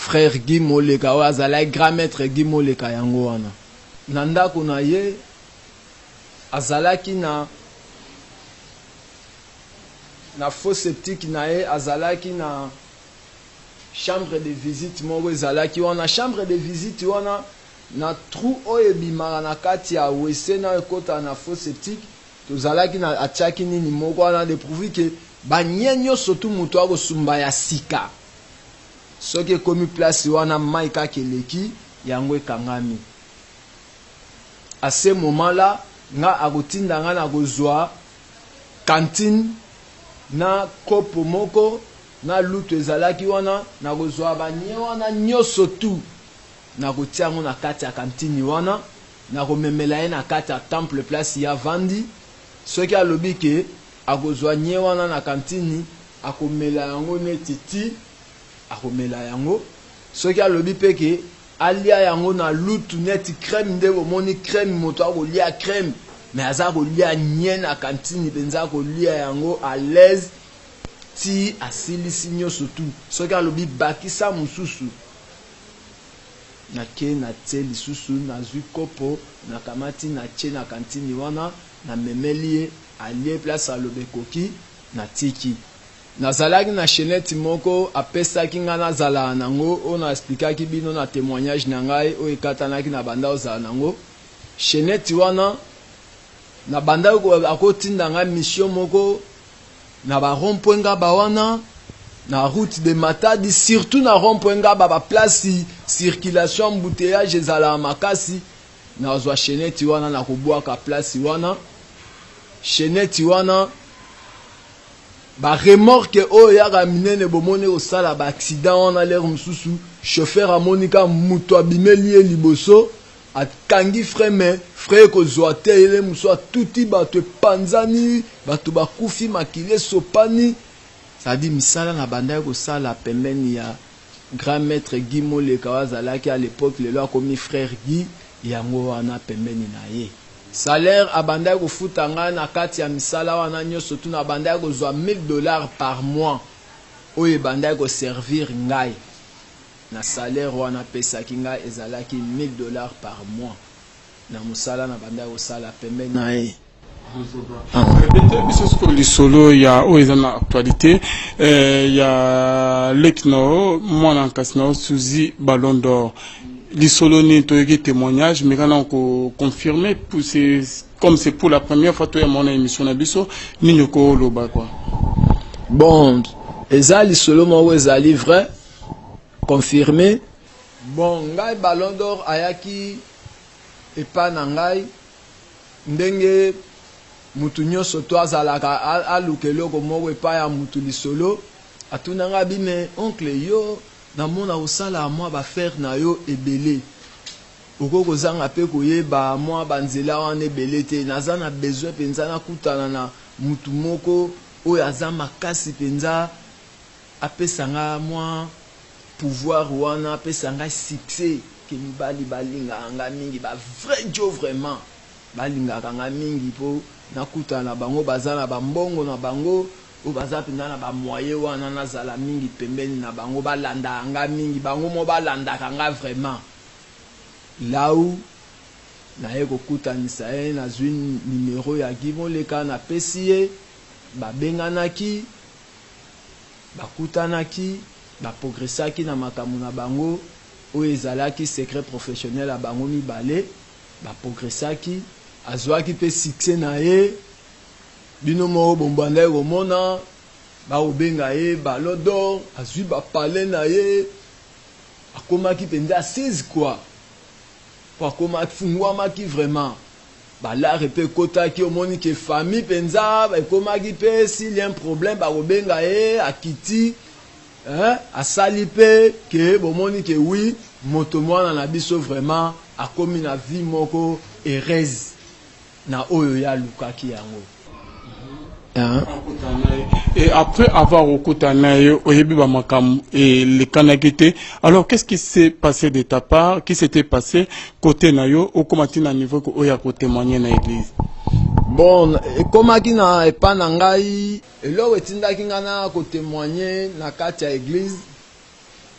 Frère Guy Moleka oyo azalaki grand maître Guy Moleka yango wana. Na ndako na ye azalaki na na fosse septique na ye, azalaki na chambre de visite moko ezalaki wana. Chambre de visite wana, na trou oyo ebimaka na kati ya WC na ekotaka na fosse septique, tozalaki na atiaki nini moko wana de pourvu que banye nyonso tu moto akosumba ya sika, soki ekomi place wana, mai kaka eleki, yango ekangami. À ce moment là nga akotinda nga na kozwa cantine na kopo moko na lutu ezalaki wana, na kozwa banye wana nyonso tu, na kotia yango na kati ya cantine wana, na komemela ye na kati ya temple place ya vandi. Soki alobi ke akozwa nye wana na cantine, akomela yango neti ti akomela yango. Soki alobi mpe ke alia yango na lutu neti crème, nde bomoni crème, moto akolia crème, mais aza kolia nye na cantine mpenza, akolia yango à l'aise ti asilisi nyonso tu. Soki alobi bakisa mosusu, nake natie lisusu, nazwi kopo, nakamati, natie na cantine wana, namemeli ye, alie place aloba ekoki, natiki. Nazalaki na chaînette moko apesaki ngai, nazalaka nango, oyo na expliquaki bino na témoignage na ngai oyo ekatanaki. Na banda ozala nango chaînette wana, na banda akotinda ngai mission moko na ba rond-point Ngaba wana, na route de Matadi, surtout na rond-point Ngaba, baplace circulation, embouteillage ezalaka makasi. Nazwa chaînette wana, na kobwaka place wana chaînette wana, baremorques oyo yaka minene, bomoni kosala baaccident wana. L'heure mosusu chauffeur amoni ka moto abimeli ye liboso, akangi frein, mais frein ekozwa te, ele mosusu atuti bato, epanzani, bato bakufi, makili esopani. C'est-à-dire misala na bandaki kosala pembeni ya grand maître Guy Moleka oyo azalaki à l'époque, lelo akomi frère Guy, yango wana pembeni na ye. Salaire abandaki kofuta ngai na kati ya misala wana nyonso tuna, abandaki kozwa 1000 $ par mois oyo ebandaki koservir ngai. Na salaire wana apesaki ngai ezalaki 1000 $ par mois na mosala na bandaki kosala pembeni na ye. Bete biso sikoyo lisolo ya oyo eza na actualité ya leki na yo, mwana nkasi na yo, Suzi Ballon d'Or. Lisolo nini toyoki témoignage, mais kana koconfirme, comme c'est pour la première fois toya mona émission na biso, nini okoloba quoi? Bon, eza lisolo moko ezali vrai, confirmé. Bon, ngai Ballon d'Or ayaki epai na ngai ndenge mutu nyonso to azalaka aluka eloko moko epai ya mutu. Lisolo atuna ngai bi: "Mais oncle, yo namona kosala mwa baaffaires na yo ebele, okoki kozanga mpe koyeba mwa banzela wana ebele te. Naza na besoin mpenza nakutana na mutu moko oyo aza makasi mpenza, apesa nga mwa pouvoir wana, apesa ngai succès ke mibali balingaka nga mingi, bavrai jo vraiment balingaka nga mingi, mpo nakutana na bango, baza na bambongo na bango oyo baza mpenza na bamoyens wana, nazala mingi pembeni na bango, balandaka nga mingi, bango mo balandaka nga vraiment." Lau naye kokutanisa ye, nazwi numero ya Guy Moleka, napesi ye, babenganaki, bakutanaki, baprogressaki na makambo na bango oyo ezalaki secret professionnel ya bango mibale. Baprogressaki, azwaki mpe succès na ye. Bino moko bombandaki komona bakobenga ye Ballon d'Or, azwi bapale na ye, akomaki mpenza assise quoi, po akomaki, fungwamaki vraiment, balare mpe ekotaki. Omoni ke famille mpenza ekomaki mpe, s'il y a un problème, bakobenga ye, akiti, hein, asali mpe ke bomoni ke oui, moto mwana na biso vraiment akomi na vie moko heureuse na oyo ye alukaki yango, hein? Et après avoir okutana ye, oyebi bamakambo elekanaki te. Alors qu'est-ce qui s'est passé de ta part, qui s'était passé côté na yo, okóma ti na niveau oyo ya kotémoigner na église? Bon, ekomaki na epa na ngai, eloko etindaki ngai na kotémoigner na kati ya église.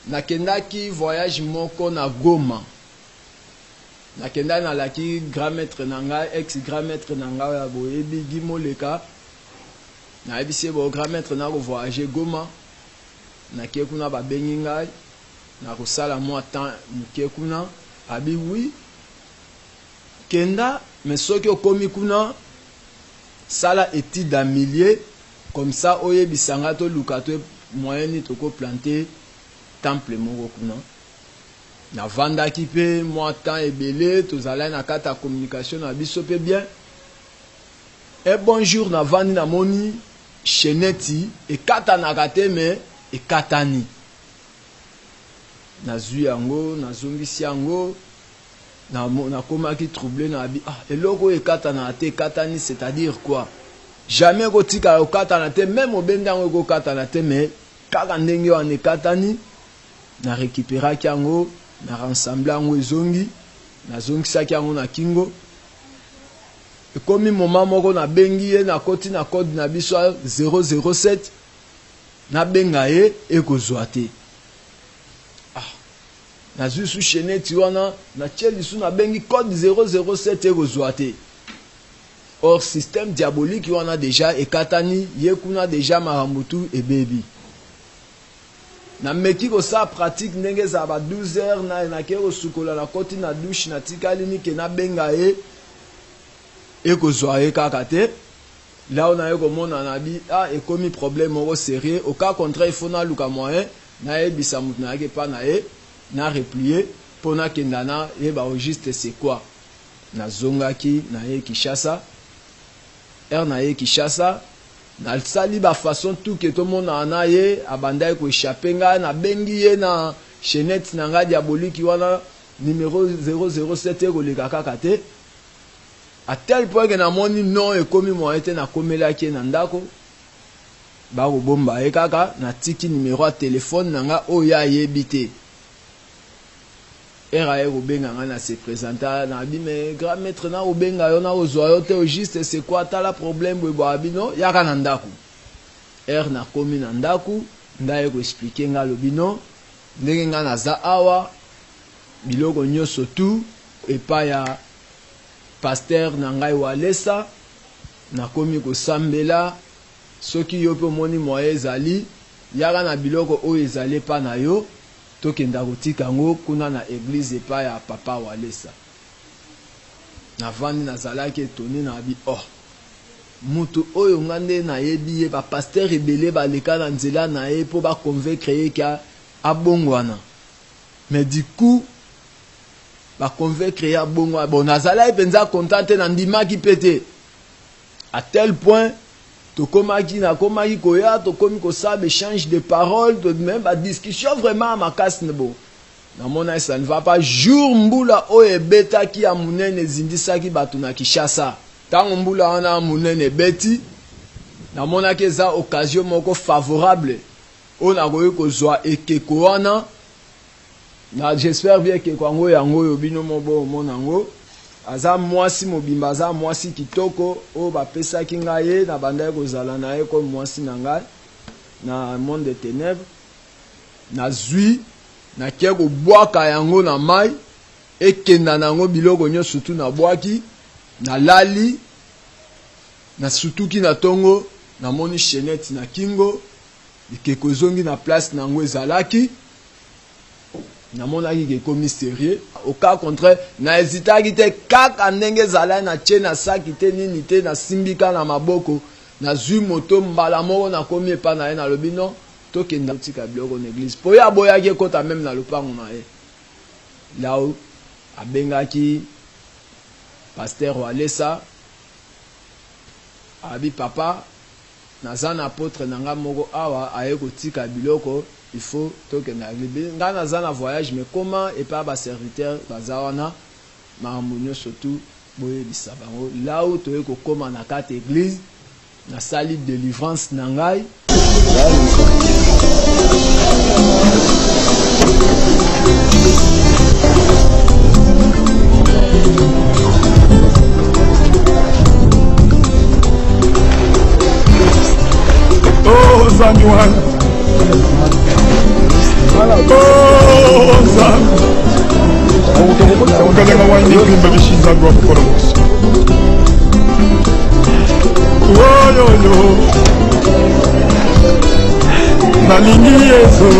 Nakendaki voyage moko na Goma. Nakendaki nalaki grand maitre na ngai, ex grand maitre na ngai ya boyebi Guy Moleka. Nayebisi ye bo grand maitre nako voyager Goma. Nake kuna babengi ngai nakosala mwa temps moke kuna. Abi oui kenda mais soki okomi kuna sala etude ya milieu comme ça oyebisa ngai toluka to moyen nini toko planter temple moko kuna. Navandaki mpe mwa temps ebele, tozalaki na kati ya communication na biso mpe bien. Un bon jour navandi namoni chainette ekatanaka te mais ekatani. Nazui yango, nazongisi yango, nakomaki trouble na bi ah eloko oyo ekatanaka te ekatani, c'est-à-dire quoi? Jamais ekotikala kokatana te, meme obendi yango ekokatana te, mais kaka ndenge wana ekatani. Na recuperaki yango, na rassembler yango ezongi, nazongisaki yango na kingo. Ekomi moment moko nabengi ye, nakoti na code na biso ya 007, nabenga ye ekozwa te. Ah, nazwi su chaînette wana, natie lisu nabengi code 007 ekozwa te. Or système diabolique wana dejà ekatani, ye kuna dejà makambo tu ebebi. Nameki kosala pratique ndenge ezala ba 12 heures na nakei kosukola nakoti na douche natikali nike nabenga ye ekozwa ye kaka te. Là où naye komona na bi ah ekomi problème moko sérieux, au cas contraire il faut naluka moyen nayebisa moto nayaki epa na ye na replier mpo nakenda nayeba au juste c'est quoi. Nazongaki naye Kinshasa, heure naye Kinshasa nasali ba façon tout que tomonana na ye, abandaki ko echapper ngai, nabengi ye na chaînette na ngai diabolique wana numéro 007 ekoleka kaka te. À tel point que namoni non ekomi moyen te, nakomelaki ye na ndako bakobomba ye kaka, natiki numéro ya telefone na ngai oyo ayebi te. Heure aye kobenga ngai na se presenta na bi mais grand maître na kobenga yo na kozwa yo te au juste c'est quoi, tala problème boye boye, abi non yaka na ndako. Heure nakomi na ndako ngai aye ko expliquer ngai, alobi non ndenge ngai naza awa biloko nyonso tout epai ya pasteur na ngai Walesa, nakomi kosambela, soki yo pe omoni moyen ezali yaka na biloko oyo ezali epai na yo, tokenda kotika yango kuna na eglise epai ya papa Walesa. Navandi nazalaki etoni na bi oh mutu oyo nga nde nayebi ye, ba pasteur ebele baleka na nzela na ye po ba convaincre ye ke abongwana, mais du coup ba convaincre ye abongwana. Bon, nazalaki mpenza content te, nandimaki mpe te à tel point tokomaki nakomaki koya tokomi kosala ba échange de parole, même ba discussion vraiment makasi. Bon, namona ça ne va pas. Jour mbula oyo ebetaki ya monene ezindisaki bato na Kinshasa, ntango mbula wana ya monene ebeti, namonaki eza occasion moko favorable oyo nakoki kozwa ekeko wana. Na j'espère bien ekeko yango yango oyo bino mo bomona yango, aza mwasi mobimba, aza mwasi kitoko oyo bapesaki ngai ye, nabandaki kozala na ye comme mwasi na ngai na monde de ténèbres. Nazwi nakie kobwaka yango na mai, ekenda na yango biloko nyonso tu nabwaki, nalali, nasutuki na tongo, namoni chaînette na kingo, ekeko ezongi na place na yango ezalaki. Namonaki ke ekomi sérieux. Au cas contraire na hésitaki te, kaka ndenge ezalaki natie na saki te nini te, nasimbika na maboko, nazwi moto mbala moko nakomi epa na ye, nalobi non tokenda kotika biloko na église, po ye aboyaki ekota meme na lopango na ye. Là abengaki pasteur Walesa, abi papa naza na apôtre na nga moko awa aye kotika biloko, il faut tokenda église, nga naza na voyage mais comment epa ba serviteur baza wana, makambo nyonso tu boyebisa bango. Là où toye kokóma na kati église, nasali délivrance na ngai. Oh, Nzambi wana. Oh, Nzambe. Mukalenga wanyi bimba bishi Nzambe wa bukole buonso. Oyoyo. Nalingi Yesu.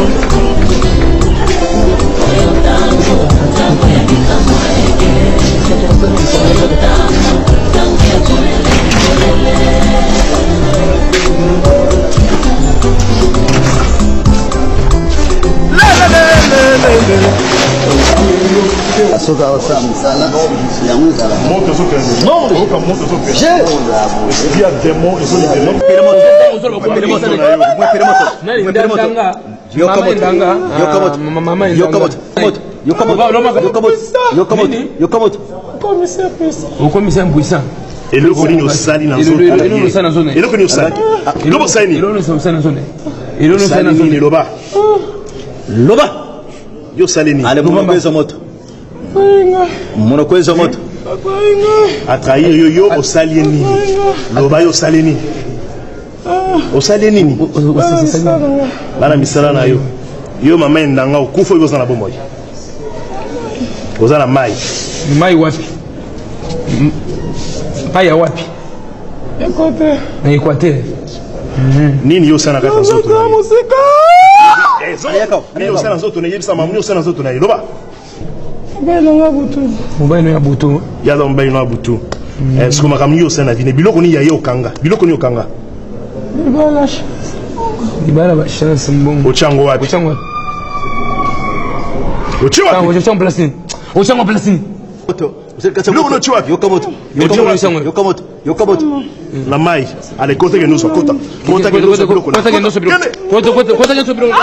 Soki aosala mosala yango ezala moto ezokende oyoka moto ezokende esprit ya démon ezolibere Okomisa impuissant. Eloko nini osali na nzoto na ye? Eloko nini osali? Loba osali nini? Osali nini? Loba. Loba. Yo osali nini? Ale monoko ezwa moto. Monoko ezwa moto. Atrahir yo, yo osali ye nini? Loba yo osali nini? Osali ye nini? Bana misala na yo. Yo mama endanga okufa oyo oza na bomoi. Oza na mai. Mai wapi? Mai ya wapi? Na Équateur. Nini yo osala na kati ya nzoto na ye? Nini osala na nzoto na ye? Yebisa mama nini osala na nzoto na ye? Loba. Mobali na ya butu. Ye aza mobali na ya butu. Eh, siko makambo nini osala na vie? Biloko nini ya ye okanga? Biloko nini okanga? Libala ba chance mbongo. Otya yango wapi? Otya yango wapi? Otya wapi? Otya yango place nini? Otya yango place nini? Biloko nini otya wapi? Yoka moto. Yoka moto. Yoka moto. Yoka moto. Na mai. Ale kota ke nusu kota. Kota ke nusu biloko. Kota ke nusu biloko. Kota kota kota ke nusu biloko.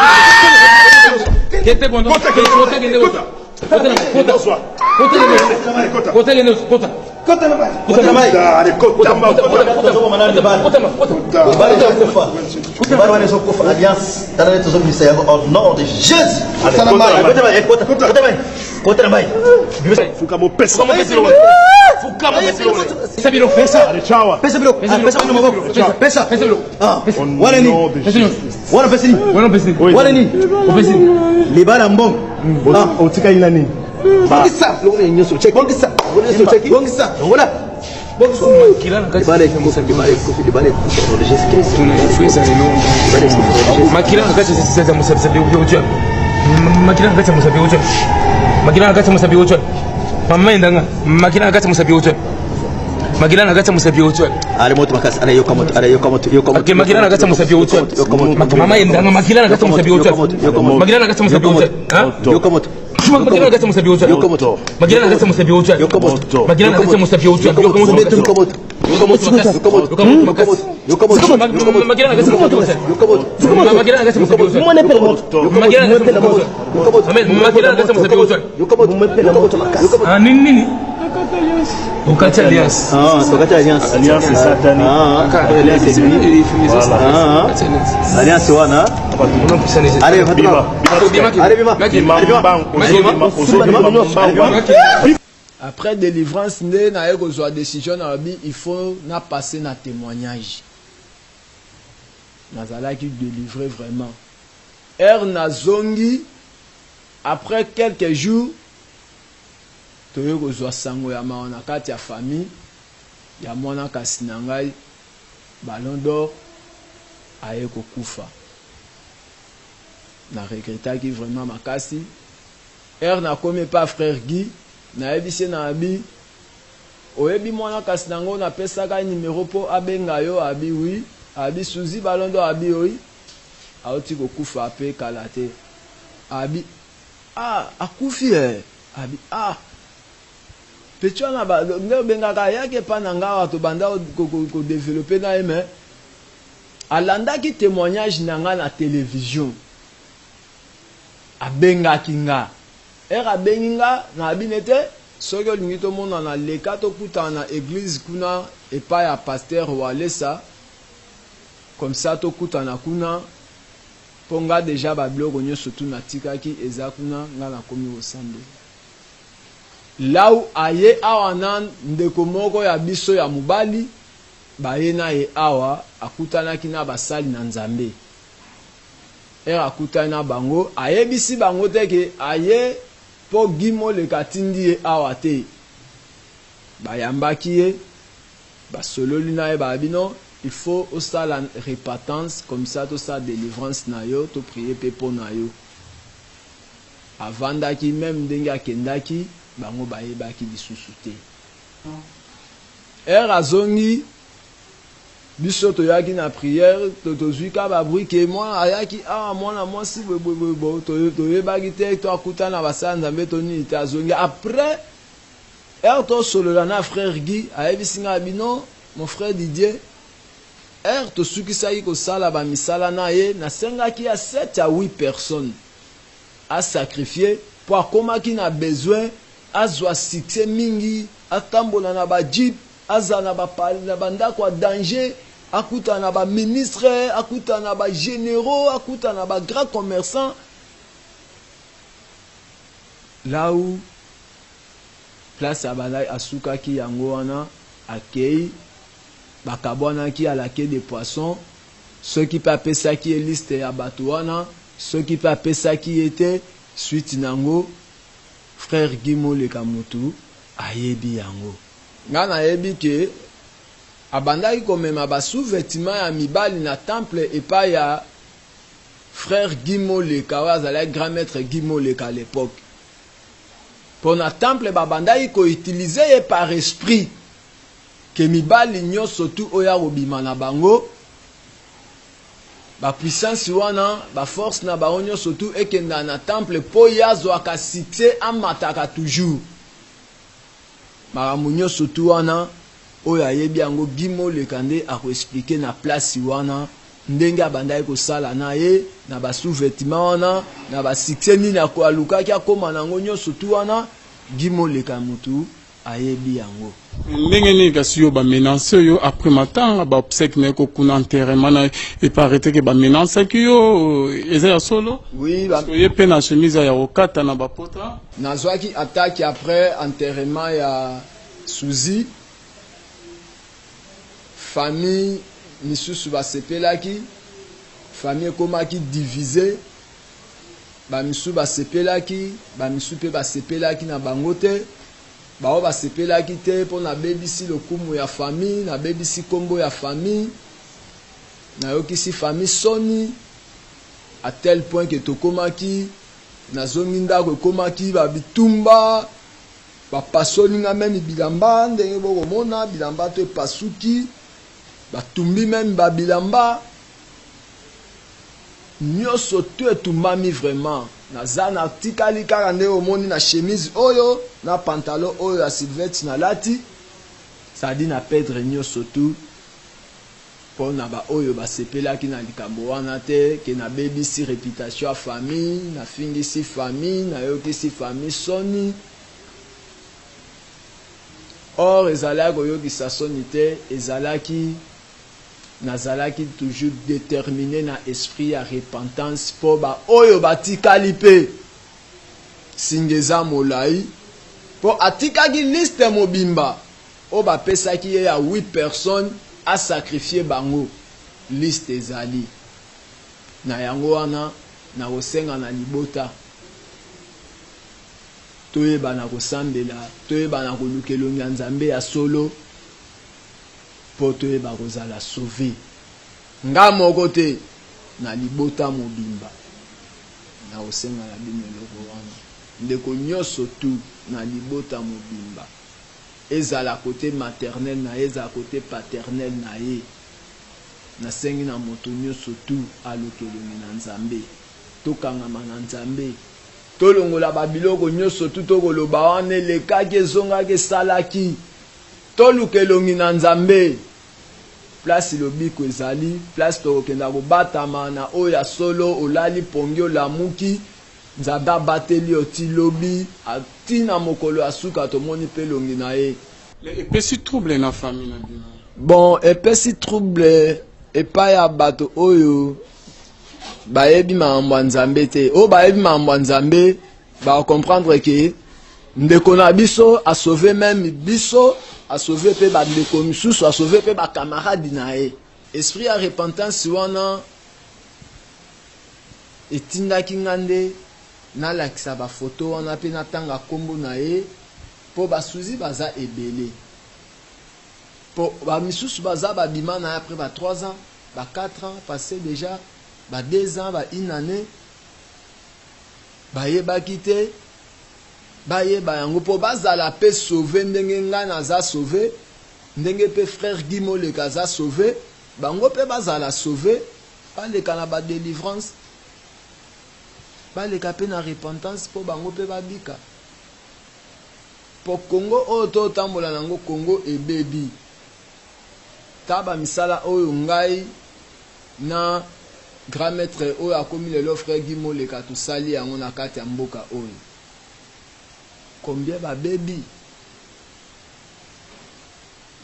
Kete kondo. Kota ke kota ke kota. Kota kota. Kota ke nusu. Kota ke nusu kota. Kota na mai. Kota na mai. Ale kota ma kota. Kota kota. Libala ezokufa. Libala wana ezokufa alliance. Tala neti tozobimisa yango au nom de Jésus. Kota na mai. Kota na mai. Kota kota mai. Kota na mai. Fuka mopesa. Fuka mopesa. Pesa biloko. Pesa. Ale chawa. Pesa biloko. Pesa biloko maboko. Pesa. Pesa biloko. Ah. Wana nini? Wana pesa nini? Wana pesa nini? Wana nini? Opesi nini? Libala mbongo. Otikali na nini? Bongisa. Biloko nyonso cheki. Bongisa. Biloko nyonso cheki. Bongisa. Longola. Makila na kati ya mosapi oyo makila na kati ya mosapi oyo makila na kati ya mosapi oyo mama endanga makila na kati ya mosapi oyo makila na kati ya mosapi oyo Ale moto makasi ale yoka moto ale yoka moto yoka moto makila na kati ya mosapi oyo mama endanga makila na kati ya mosapi oyo makila na kati ya mosapi oyo yoka moto makila na kati ya mosapi oyo yoka moto makila na kati ya mosapi oyo yoka moto makila na kati ya mosapi oyo yoka moto yoka moto yoka moto yoka moto yoka moto makila na kati ya mosapi oyo yoka moto makila na kati ya mosapi oyo makila na kati ya mosapi oyo makila na kati ya mosapi oyo yoka moto yoka moto ah nini nini okati alliance ah tokati alliance alliance satani ah alliance ah alliance wana allez bima allez bima bima ozobima mbangu. Après délivrance nde naye kozwa décision na lobi il faut na passer na témoignage. Nazalaki délivré vraiment. Heure nazongi après quelques jours toye kozwa sango ya mawa na kati ya famille ya mwana kasi na ngai Ballon d'or aye kokufa. Na regrettaki vraiment makasi. Heure nakomi epa frère Guy, nayebisi ye na abi oyebi mwana kasi na ngai napesaka ye numero po abenga yo, abi oui, abi Suzy Ballon d'or, abi oui, auti kokufa pe kala te. Abi ah akufi eh, abi ah petit wana ba nde obengaka ayaki epa na ngai awa tobanda ko developper na ye mais alandaki témoignage na ngai na television. Abengaki nga. Heure abengi nga, nalobi ne te, soki olingi tomonana leka tokutana na eglise kuna epai ya pasteur Walesa, comme ça tokutana kuna, po nga dejà ba biloko nionso tout natikaki eza kuna, nga nakomi kosambela. Là où aye awa na ndeko moko ya biso ya mobali, baye na ye awa, akutanaki na basali na Nzambe. Heure akutani na bango, ayebisi bango te ke aye po Guy Moleka atindi ye awa te. Bayambaki ye, basololi na ye, balobi non, il faut osala repentance comme ça tosala delivrance na yo, to prier pe po na yo. Avandaki meme ndenge akendaki, bango bayebaki lisusu te. Heure azongi, Biso toyaki na prière tozui kaka ba bruit que mwana ayaki awa mwana mwasi boye boye boye bo toyebaki te to akutana na basali nzambe to nini te azongi après heure tosolola na frère Guy ayebisi ngai abi non mon frère Didier heure tosukisaki kosala ba misala na ye nasengaki ya 7 à 8 personnes a sacrifier po akomaki na besoin azua succès mingi atambola na ba jeep Azala na ba palais, na ba ndako ya danger, akutana na ba ministres, akutana na ba generaux, akutana na ba grands commerçants. Là où place abandaki asukaki yango wana akei bakabwanaki à la queue de poisson soki pe apesaki ye liste ya bato wana soki pe apesaki ye te suite nango frère Guy Moleka mutu ayebi yango. Nga nayebi que abandaki komema ba sous vetiments ya mibali na temple epai ya frère Guy Moleka oyo azalaki grand maitre Guy Moleka à l'epoque. Po na temple babandaki ko utiliser ye par esprit que mibali nionso tout oyo akobima na bango ba puissance wana ba force na bango nionso tout ekendaka na temple po ye azwaka succès amataka toujours. Makambo nioso tout wana oyo ayebi yango Guy Moleka nde ako expliquer na place wana ndenge abandaki kosala na ye na ba sous vetements wana na ba succès nini alukaki akoma na yango nioso tout wana Guy Moleka mutu ayebi yango. Ndenge nini kasi yo ba menance yo après matanga ba obsèques na ye ko kuna enterrement na ye et paraît que ba menancaki yo eza ya solo? Oui ba. Parce que ye pe na chemise ya kokata na ba pota. Nazwaki attaque après enterrement ya Souzy, famille misusu basepelaki, famille ekomaki divise, ba misusu basepelaki, ba misusu pe basepelaki na bango te, ba oyo basepelaki te po nabebisi lokumu ya famille, nabebisi kombo ya famille, nayokisi famille soni à tel point que tokomaki Nazongi ndako ekomaki ba bitumba ba pasoli nga meme bilamba ndenge boko mona bilamba to epasuki ba tumbi meme ba bilamba nioso tout etumbami vraiment naza na tikali kaka ndenge omoni na chemise oyo na pantalon oyo ya silvette na lati ça dit na pedre nioso tout Po na ba oyo ba sepelaki na likambo wana te que na bebisi reputation ya famille, na fingisi famille, na yokisi famille soni. Or ezalaki koyokisa soni te, ezalaki nazalaki toujours determine na esprit ya repentance po ba oyo batikali pe singa eza molayi po atikaki liste mobimba. Oyo ba pesaki ye ya huit personnes a sacrifier bango liste ezali na yango wana nakosenga na libota toyebana kosambela toyebana koluka elongi ya Nzambe ya solo po toyeba kozala sauve nga moko te na libota mobimba nakosenga na bino eloko wana ndeko nioso tout na libota mobimba. Ezala cote maternel na ye ezala cote paternel na ye nasengi na moto nioso tout aluka elongi na Nzambe tokangama na Nzambe tolongola ba biloko nioso tout tokoloba wana elekaki ezongaki esalaki toluka elongi na Nzambe place lobiko ezali place tokokenda kobatama na oyo ya solo olali pongi olamuki Nzambe abateli yo ti lobi ti na mokolo ya suka tomoni pe elongi na ye. Mais epesi trouble na famille na bino? Bon epesi trouble epai ya bato oyo bayebi makambo ya Nzambe te. Oyo bayebi makambo ya Nzambe ba comprendre que ndeko na biso a sauver meme biso, a sauver pe ba ndeko misusu, a sauver pe ba camarades na ye. Esprit ya repentance wana. Etindaki nga nde nalakisa ba photo wana pe natanga kombo na ye po ba Suzy baza ebele. Po ba misusu baza ba bima na ye après ba 3 ans, ba 4 ans passe dejà, ba 2 ans, ba une annee bayebaki te, bayeba yango po bazala pe sauve ndenge nga naza sauve, ndenge pe frère Guy Moleka aza sauve, bango pe bazala sauve, baleka na ba delivrance, baleka pe na repentance po bango pe babika. Po Congo oyo to tambola nango Congo ebebi. Ta ba misala oyo ngai na grand maitre oyo akomi lelo frère Guy Moleka tosali yango na kati ya mboka oyo. Combien ba bebi?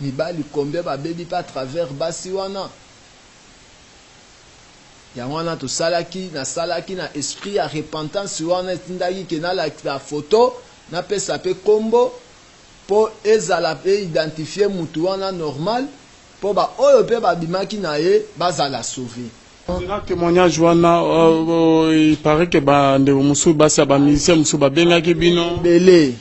Mibali combien ba bebi pe à travers basi wana? Yango wana tosalaki, nasalaki na esprit ya repentance wana etindaki ke nalakisa photo, napesa pe kombo po ezala pe identifier mutu wana normal po ba oyo pe babimaki na ye bazala sauver. Nzela temoignage wana il parait que ba ndeko mosusu basi ya ba musiciens mosusu babengaki bino. Ebele.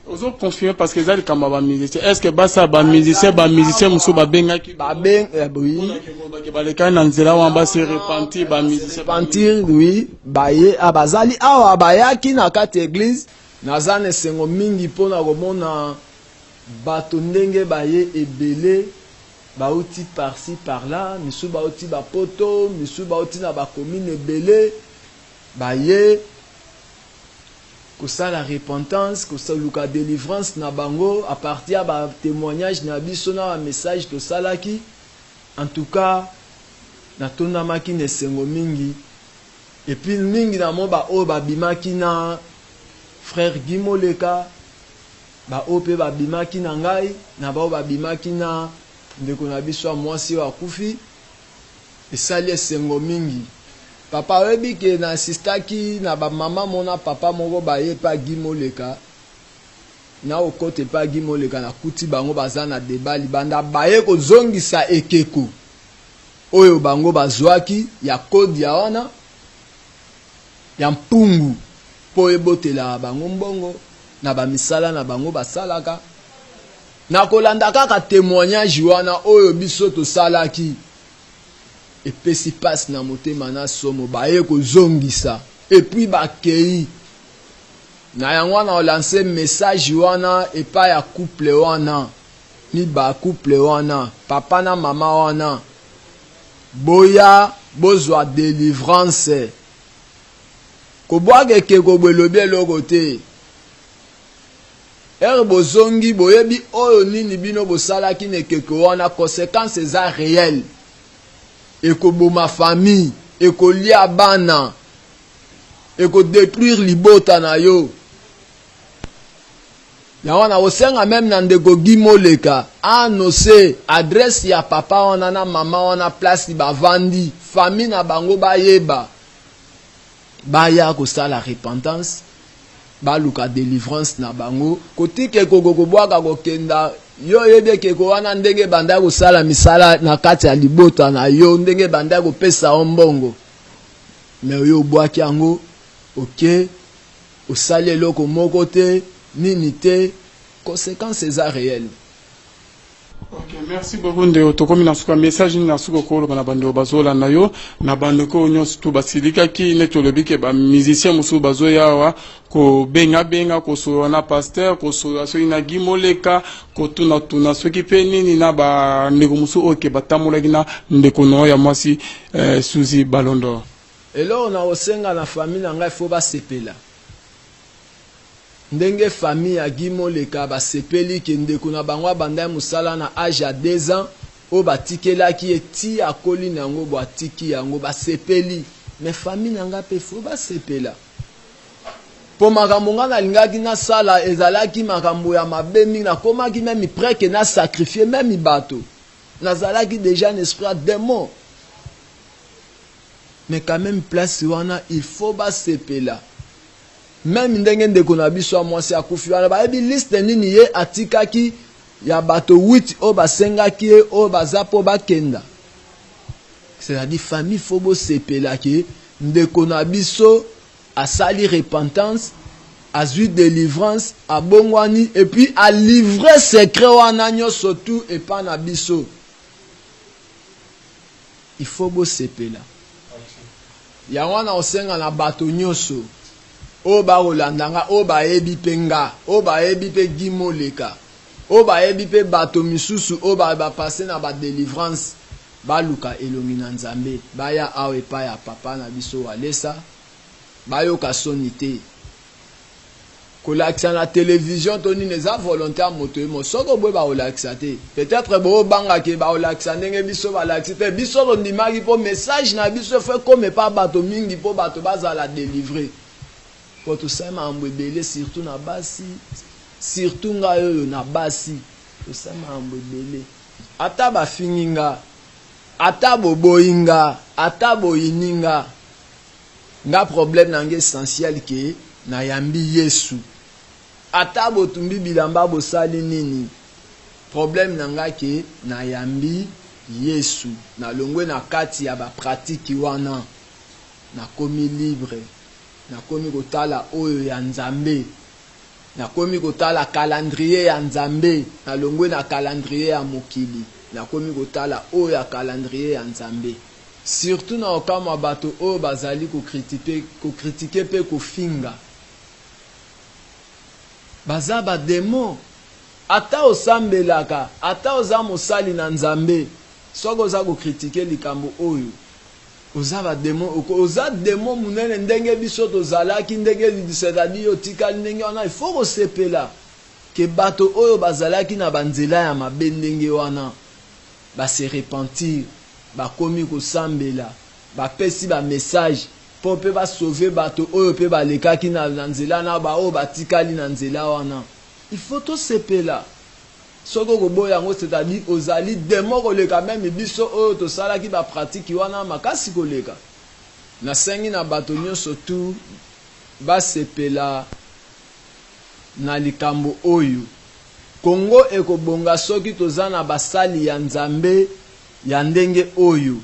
Ozo confirmer parce que eza likambo ya ba musiciens. Est-ce que basi ya ba musiciens ba musiciens mosusu babengaki Ba beng eh, oui. Pona ke bolobaki balekaki na nzela wana ba se repentir ba musiciens. Repentir oui, baye ah, bazali awa bayaki na kati ya eglise. Naza na esengo mingi pona komona bato ndenge baye ebele bauti par ci par là, misusu bauti ba poto, misusu bauti na ba commune ebele baye kosala repentance, koluka delivrance na bango à partir ya ba temoignages na biso na ba messages tosalaki. En tout cas, natondamaki na esengo mingi. Et puis mingi na mo ba oyo babimaki na frère Guy Moleka, ba oyo pe babimaki na ngai, na ba oyo babimaki na ndeko na biso ya mwasi oyo akufi. Esali esengo mingi papa oyebi ke na assistaki na ba maman moko na papa moko baye epa Guy Moleka na okota epa Guy Moleka na kuti bango baza na debat libanda baye kozongisa ekeko oyo bango bazuaki ya kodia wana ya mpungu po ebotelaka bango mbongo na ba misala na bango basalaka. Na kolanda kaka temoignage wana oyo biso tosalaki, epesi pasi na motema na somo, baye kozongisa et puis bakeyi. Na yango wana o lancer message wana epai ya couple wana, miba couple wana, papa na mama wana, boya bozwa delivrance. Kobwaka ekeko boye elobi eloko te. Heure bozongi boyebi oyo nini bino bosalaki na ekeko wana consequence eza reel ekoboma famille ekolia bana eko detruire libota na yo yango nakosenga meme na ndeko Guy Moleka a annonce adresse ya papa wana na mama wana place bavandi famille na bango bayeba baya kosala repentance baluka delivrance na bango kotika ekoko kobwaka kokenda yo oyebi ekeko wana ndenge ebanda kosala misala na kati ya libota na yo ndenge ebanda kopesa yo mbongo me oyo obwaki yango oke osali eloko moko te nini te consequence eza réelle. Ok, merci beaucoup ndeko. Tokomi na suka. Message nini na suka okoloba na bandeko bazolanda yo, na bandeko oyo nyonso tu basilikaki neti olobi ke ba musicien mosusu bazoya awa kobengabenga kosolola na pasteur, kosolola soki na Guy Moleka, kotunatuna soki mpe nini na bandeko mosusu oyo ke batambolaki na ndeko na yo ya mwasi eh, Suzy Ballon d'Or. Eloko nakosenga na famille na ngai faut basepela. Ndenge famille ya Guy Moleka basepeli ke ndeko na bango abandaki musala na age ya deux ans oyo batikelaki ye ti akoli na yango bo atiki yango basepeli mais famille na nga pe faut basepela po makambo nga nalingaki nasala ezalaki makambo ya mabe mingi nakomaki meme près ke na sacrifier meme bato nazalaki dejà na esprit ya demon mais quand meme place wana il faut basepela. Meme ndenge ndeko na biso ya mwasi akufi wana, bayebi liste nini ye atikaki ya bato 8 oyo basengaki ye oyo baza po bakenda. C'est-à-dire famille faut bosepela ke Ndeko na biso asali repentance, azui delivrance, abongwani et puis a livre secret wana nyoso tout epa na biso. Il faut bosepela. Yango wana osenga na bato nyoso oyo bakolanda nga, oyo bayebi pe nga, oyo bayebi pe Guy Moleka, oyo bayebi pe bato misusu oyo ba passe na ba delivrance, Baluka elongi na Nzambe, baya awa epai ya papa na biso Walesa, bayoka soni te. Kolakisa na television to nini eza volonte ya moto ye moko. Soki oboyi bakolakisa te. Peut-etre bobanga ke bakolakisa ndenge biso balakisi te. Biso tondimaki po message na biso il faut ekoma epa bato mingi po bato bazala delivre. Po tosali makambo ebele surtout na basi, surtout ngai oyo na basi tosali makambo ebele. Ata bafingi nga, ata boboyi nga, ata boyini nga, nga problème na nga essentiel ke nayambi Yesu. Ata botumbi bilamba bosali nini, problème na nga ke nayambi Yesu. Nalongwe na kati ya ba pratique wana, nakomi libre, nakomi kotala oyo ya Nzambe. Nakomi kotala calendrier ya Nzambe, nalongwe na calendrier ya mokili, nakomi kotala oyo ya calendrier ya Nzambe. Surtout na kokamwa bato oyo bazali ko critiquer pe kofinga. Baza ba demons. Ata osambelaka, ata oza mosali na Nzambe, soki oza ko critiquer likambo oyo, Oza ba demon oza demon munene ndenge biso tozalaki ndenge c'est à dire otikali ndenge wana il faut kosepela ke bato oyo bazalaki na ba nzela ya mabe ndenge wana ba se repentir bakomi kosambela bapesi ba message po pe ba sauver bato oyo pe balekaki na nzela na ba oyo batikali na nzela wana il faut tosepela. Soki okoboya yango c'est à dire ozali demon koleka meme biso oyo tosalaki ba pratique wana makasi koleka. Nasengi na bato nionso tout basepela na likambo oyo. Congo ekobonga soki toza na basali ya Nzambe ya ndenge oyo,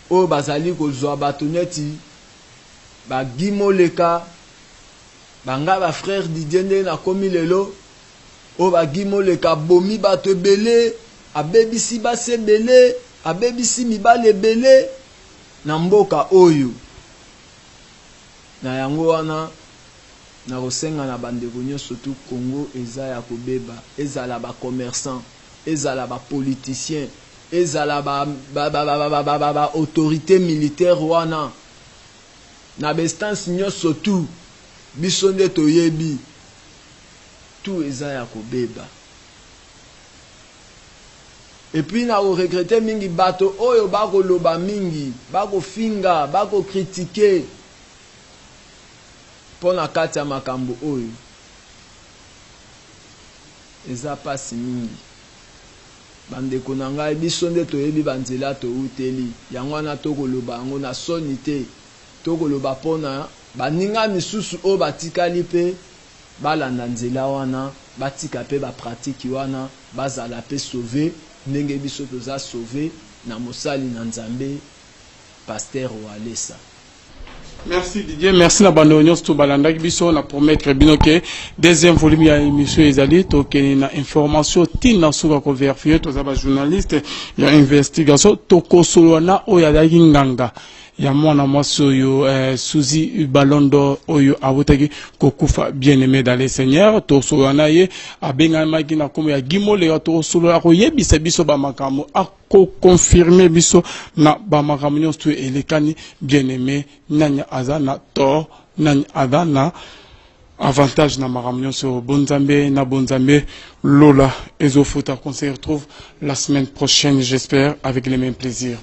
oyo bazali kozua bato neti ba Guy Moleka, Ba nga ba frère Didier ndenge nakomi lelo oyo ba Guy Moleka abomi batu ebele abebisi basi ebele abebisi mibali ebele na mboka oyo na yango wana nakosenga na bandeko nionso tout Congo eza ya kobeba ezala ba commerçant ezala ba politiciens ezala ba ba autorites militaires wana Na ba instance nioso tout biso nde toyebi tout eza ya kobeba. Et puis nako regretter mingi bato oyo ba koloba mingi, ba kofinga, ba ko critiquer pona kati ya makambo oyo. Eza pasi mingi. Ba ndeko na ngai, biso nde toyebi ba nzela towuteli, yango wana to koloba yango na soni te. To koloba po na baninga misusu oyo batikali pe balanda nzela wana, batika pe ba pratique wana, bazala pe sauve ndenge biso toza sauve na mosali na Nzambe Pasteur Walesa. Merci Didier, merci na bando nyonso to balandaki biso na promettre bino ke deuxième volume ya émission ezali tokende na information tina suka ko verifier toza ba journaliste ya investigation tokosolola na oyo azalaki nganga ya mwana mwasi oyo eh, Suzy Balondo oyo awutaki kokufa bien aimé dans le Seigneur tosolola na ye abengamaki na kombo ya Gimoleka tosolola akoyebisa biso ba makambo ko confirmer biso na ba makambo nyonso tu elekani bien aimé nani aza na tort nani aza na avantage na makambo nyonso bonzambe na bonzambe lola ezofuta qu'on se retrouve la semaine prochaine j'espère avec les mêmes plaisirs.